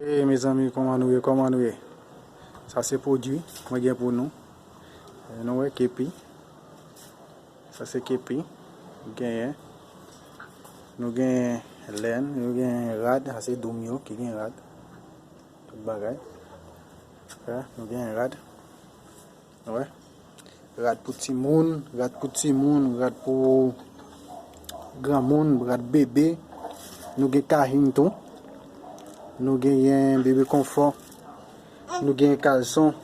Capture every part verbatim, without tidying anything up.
Hey, mezanmi, kòman nou ye? Kòman nou ye? Sa se pwodui mwen gen pou nou. Eh, nou wè kepi. Sa se kepi. Nou genyen. Nou genyen lèn, nou genyen rad. Sa se doum yo ki gen rad. Tout bagay. Wè, nou genyen rad. Wè. Rad pou timoun, rad pou timoun, rad pou granmoun, rad bebe. Nou gen kahin tou. Nou genyen bebe konfò. Nou gen kalson.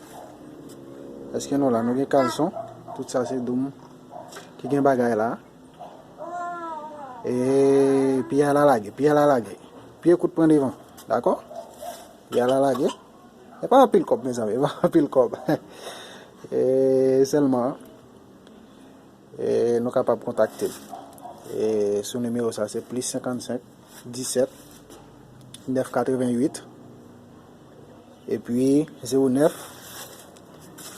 Èske nou la? Nou gen kalson. Tout sa se doum ki gen bagay la. E pye a la lage, pye a la lage. Pye kout pran devan. Dakò? Pye a la lage. E pa anpil kòb, mezanmi, e pa anpil kòb. E sèlman, e nou kapab kontakte m. E sou nimewo sa, se plis senkannsenk, disèt, nèf katreventuit, epi zewo nèf,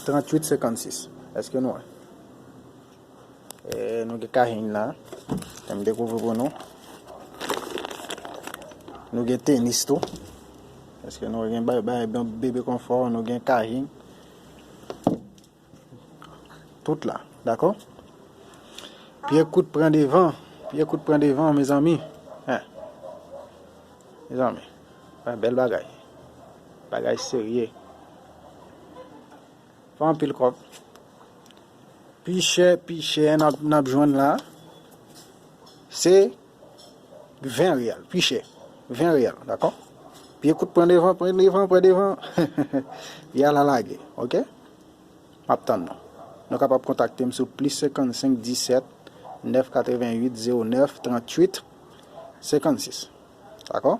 tranntuit, senkannsis. Èske nou wè? E nou gen kahin la. Kè m dekouvri pou nou. Nou gen tenis tou. Èske nou gen bay, bay, bebe konfò, nou gen kahin. Tout la, dakò? Pye kout pran devan. Pye kout pran devan, mezanmi. Hein. Mezanmi. Wè, bèl bagay. Bagay serye. Pa anpil kòb. Pi chè, pi chè n ap, n ap jwenn la, se ven reyèl. Pi chè, ven reyèl, dakò? Pye kout pran devan, pran devan, pran devan. Pye a la lage, oke? M ap tann nou. Nou kapab kontakte m sou plis senkannsenk, disèt, nèf katreventuit, zewo nèf, tranntuit, senkannsis. Dakò?